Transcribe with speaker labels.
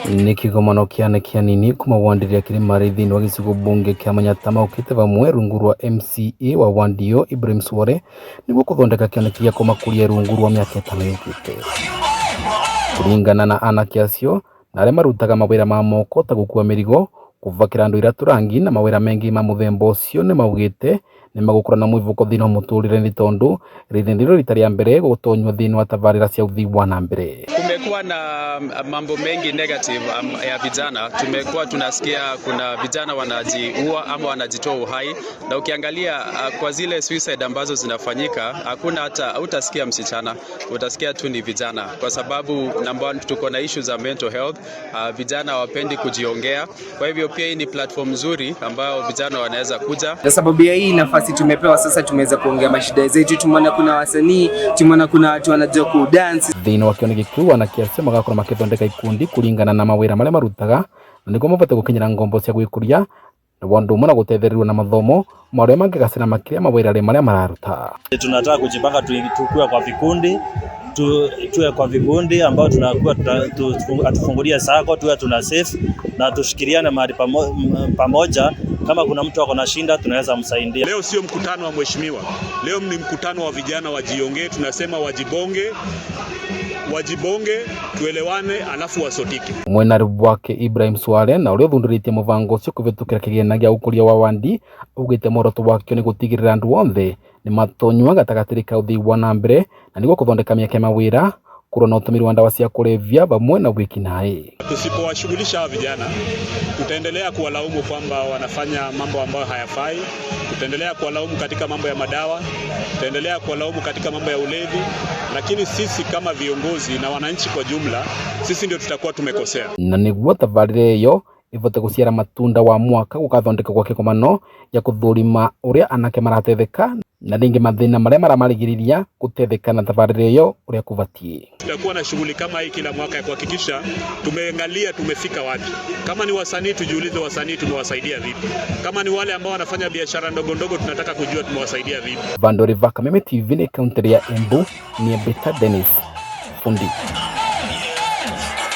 Speaker 1: Nĩ kĩgomano kĩa anake anini kuma wandi rĩa Kĩrĩma thĩinĩ wa gĩcigo mbunge kĩa Manyatta maũkĩte vamwe rungu rwa MCA wa wandi ĩyo Ibrahim Swale nĩguo kũthondeka kĩoneki gĩa kũmakũria rungu rwa mĩaka 5 yũkĩte. Kũringana na anake acio na arĩa marutaga mawĩra ma moko ta gũkua mĩrigo, kũbakĩra andũ iratũ rangi na mawĩra mengĩ ma mũthemba ũcio nĩmaugĩte nĩmagũkorwo na mwĩvũko thĩinĩ wa mũtũrĩre nĩ tondũ rĩrĩ nĩrĩo rita rĩa mbere gũtonywo thĩinĩ wa tabarĩra cia ũthii wa na mbere.
Speaker 2: Kumekuwa na mambo mengi negative ya vijana. Tumekuwa tunasikia kuna vijana wanajiua ama wanajitoa uhai, na ukiangalia kwa zile suicide ambazo zinafanyika hakuna hata utasikia msichana, utasikia tu ni vijana, kwa sababu number one, tuko na issue za mental health. Vijana hawapendi kujiongea. Kwa hivyo pia hii ni platform nzuri ambayo vijana wanaweza kuja.
Speaker 3: Na sababu ya hii nafasi tumepewa sasa, tumeweza kuongea mashida zetu. Tumeona kuna wasanii, tumeona kuna watu wanajua kudance.
Speaker 1: Thĩinĩ wa kĩoneki kĩu anake acio magakorwo makĩthondeka ikundi kũringana na mawĩra marĩa marutaga na nĩguo mabote gũkinyĩra ngombo cia gwĩkũria na ũndũ ũmwe na gũtethererio na mathomo marĩa mangĩgacĩra makĩria mawĩra marĩa mararuta.
Speaker 4: Tunataka kujipanga tukue kwa vikundi tuwe kwa vikundi ambao tunakuwa atufungulie sako tuwe tuna safe na tushikiliane mahali pamoja. Kama kuna mtu ako na shinda tunaweza msaidia.
Speaker 5: Leo sio mkutano wa mheshimiwa, leo ni mkutano wa vijana wajiongee. Tunasema wajibonge, wajibonge, tuelewane, alafu wasotike.
Speaker 1: Mwena wake Ibrahim Swale na ũrĩa ũthundũrĩtie mũbango ũcio kũvĩtũkĩra kĩgĩna gĩa ũkũria wa wandi augĩte muoroto wakĩo nĩ gũtigĩrĩra andũ othe nĩ matonywa gatagatĩ ka ũthii wa na mbere na nĩguo kũthondeka mĩeke ya mawĩra kũrũa na ũtũmĩri wa ndawa cia kũrebia vamwe na wĩkinaĩ.
Speaker 5: Tusipowashughulisha hawa vijana, tutaendelea kuwalaumu kwamba wanafanya mambo ambayo hayafai, tutaendelea kuwalaumu katika mambo ya madawa, tutaendelea kuwalaumu katika mambo ya ulevi, lakini sisi kama viongozi na wananchi kwa jumla, sisi ndio tutakuwa tumekosea.
Speaker 1: Na nĩguo tabarĩra ĩyo ĩvote gũciara matunda wa mwaka gũgathondekwo kwa kĩgomano gĩa kũthũrima ũrĩa anake maratetheka na rĩngĩ mathĩna marĩa maramarigĩrĩria gũtetheka na tabarĩra ĩyo ũrĩa kũbatiĩ.
Speaker 5: Tutakuwa na shughuli kama hii kila mwaka ya kuhakikisha tumeangalia tumefika wapi. Kama ni wasanii, tujiulize wasanii tumewasaidia vipi. Kama ni wale ambao wanafanya biashara ndogo ndogo, tunataka kujua tumewasaidia vipi.
Speaker 1: Vandori Kameme TV ni kaunti ya Embu ni Beta Dennis Fundi.